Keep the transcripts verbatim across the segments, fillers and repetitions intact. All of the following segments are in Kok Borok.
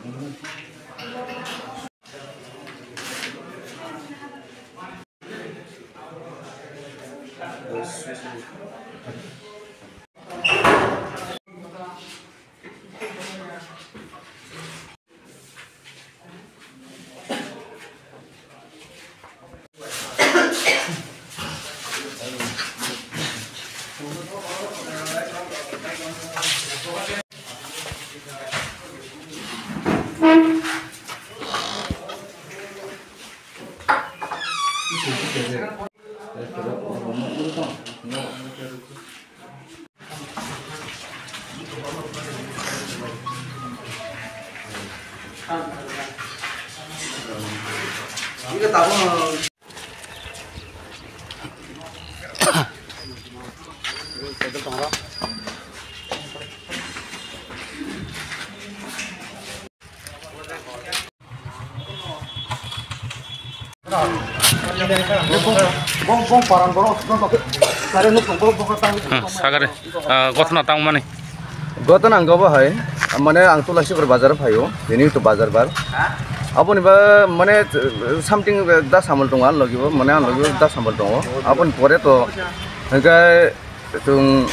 Hmm, sagare. Ah, gothona tangmani. Gothona ang gobo hai, mane ang Tulasikhor bazar phaio, bini to bazar bar. Aboni ba mane something da samul tongo ang logi bo, mane ang logi bo da samul tongo. Aboni pore to hingke Chwng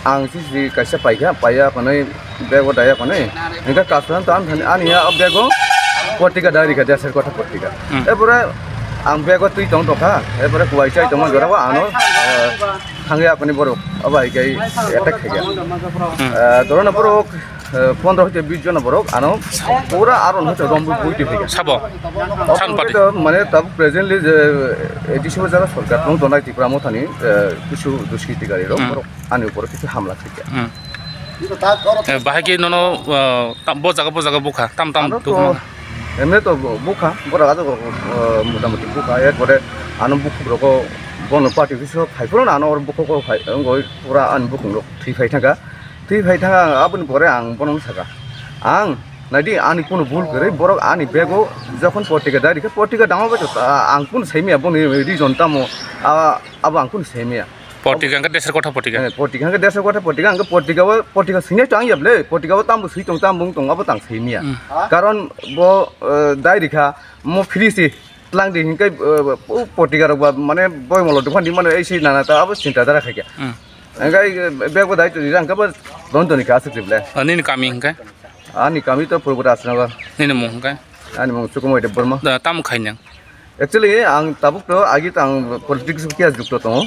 ang sisi kaisa paikha, paiya khwnwi bego daya khwnwi. Hingkhe kasran to ang thani ani ya bego portika dari kha, desar kotha portika. Hmm. Epore ang bego twi tong tokha, epore kuwai chai tongma jora bo ano, eh, thangya khwnwi borok abo hai kai attack khaikha. Hmm. Eh, dorona borok eh, pondro hoite bis jona borok ano pura aro no chwng romwi bui twi phaikha. Sabo? Obo San party? Hwnkhe to mane tabuk presently je A D C o jara sorkar tong tongnai Tipra Mothani, eh, kisu duskiti gari rok Hmm. borok ani upor kisu hamla khaikha. Hmm. Eh, bahai khe nono, eh, ta-, bo jaga, bo jaga bukha, tam tam Ano to dukma. Emne to bu-, bukha, borok ajago, eh, motamoti bukha, ekbare ano bukhuk rogo bono party kisu phai phuru ano oro bukhuk phai, wngoi pura ani bukhuk rok thwi phai thangkha. Twi phai thang ang, aboni pore ang bono sakha, ang naidi ani kunu bul kwrwi, borok ani bego jokhon portika dari khe portika dama bai to, ah, ang kunu saimya boni reason tamo, ah, abo ang kunu saimya. Portika hwnkhe desar kotha portika. Eh, portika hwnkhe desar kotha portika, hwnkhe portika o, portika swinai to ang ya ble, portika o tambo swi tong, tambo wng tong, abo tang saimya. Hmm. Karon bo, eh, dari kha, mo free si tlang di hinkai, eh, o portika rok ba mane boimolo dokan di mano ei si nana ta abo chinta dara khaikha. Hmm. Hingke bag bo dai twi rang khe bo don toni ka aswk se ble. Ah, nini kami hingke? Ani kami to Purbo Rajnagar. Nini mung hingke? Ani mung Sukumoi Debbarma. Da, tamo khainang? Actually, ang tabuk to agi to ang politics khe jukto tongo.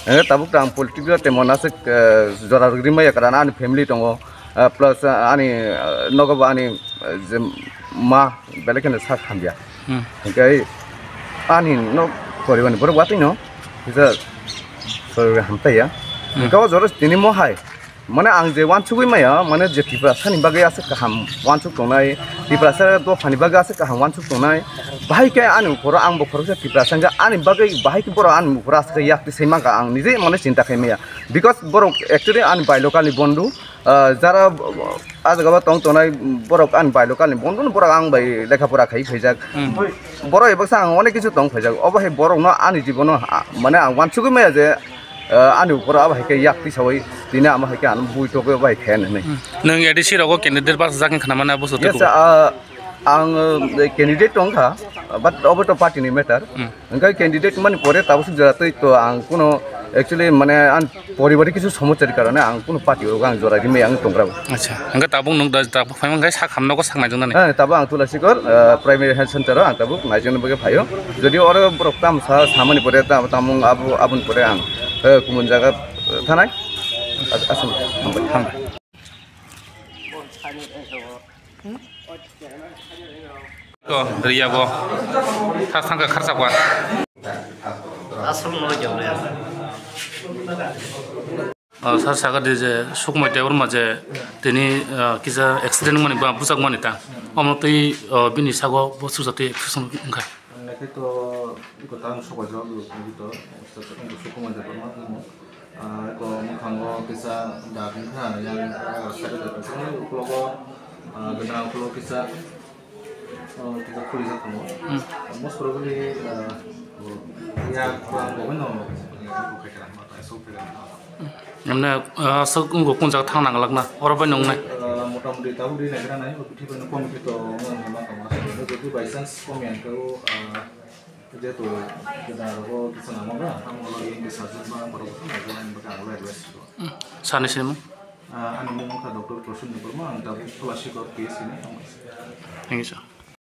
Hingke tabuk to ang politics o temo naswk, eh, jora rwgwi maya karan ani family tongo. Eh, plus, eh, ani, eh, nogo bo ani, eh, je ma belai kheno sak hamya. Hmm. Hingke ani no poribar ni borok watwi no kisa sorry hamtaiya. Hmm. Hingke o jora tini mo hai. Mane ang je wansugwi maya, mane je Tiprasa ni bagwi aswk kaham wansuk tongnai, Tiprasa dophani bagwi aswk kaham wansuk tongnai. Bahai khe ani ukhoro ang bo khoroksa Tiprasa hingke ani bagwi bahai khe borok ani ukhoro aswk yak twi sai mangkha ang nije mane chinta khai maya. Because borok actually ani bai local ni bondhu, ah, jara, ah, ah jaga o tong tongnai borok ani bai local ni bondhu no borok ang bai lekha pora khai phaijak. Hmm. Borok ebo sa ang onek kisu tong phaijak. Obo hai borok no ani jibono, ah, mane ang wansugwi maya je, ah, ani ukhoro abo hai khe yak tisawi tini amo hai khe ano bui togwi obo hai khe hinwi. Hmm. Nwng A D C rogo candidate bachajak wngkha na mane abo sote Yes, kubui? Ah, ang, eh, candidate tong kha, but obo to party ni matter. Hmm. Hingke candidate mani pore tabuk suk jora twi to ang kuno actually mane ang poribar kisu somosya ni karone ang kuno party o ang jora rimai ang tongra. Acha, hingke tabuk nwng da tabuk phai mankhe sak ham nogo sak naijaknani. Eh, tabuk ang Tulasikhor, eh, primary health center o ang tabuk naijakna bagwi phaio. Jodi oro borok tam sa samani pore tam tamung abu abun pore ang, eh, kumun jaga, eh, thanai. As-, aswk hambai. Hambai. Ko, riya bo. Thas thangka kharchakwa. Aswk no jole. Ah, sir, saga di je Sukumoi Debbarma je tini, ah, kisa accident mani ba bujak mani ta. Omo twi, ah, bini sago bo sujati action wngkha. Naikhe to iko tang sobai jawab rwgwi to, Sukumoi Debbarma tamo. Ah, iko mwkhango kisa daging kha, yang, ah, side o daging kha, uklogo, ah, gwnang uklogo kisa, ah, kisa khuli jak tongo. Hmm. Most probably, ah, ya, kwbang bo no, ya, iko khaikha, ma ta, so khaikha. Emne, ah, aswk wngkha kung jaga thang nang lakna, oro bai nungnai. Ah, Motamoti tabuk ri naigra nai, o bithi bai no committee to wng hima kama sa, jodi by chance komi ang khe o, ah, jeto keda rogo kisa namo ga, amo lo in kisa jumba, borok kisa naigra nai, baka ang lo advice ko. Sani sini mo? Ah, ani mung kha Doctor Prasun Debbarma, ang tabuk Tulasi Gaur P S C ni. Thank you, sir.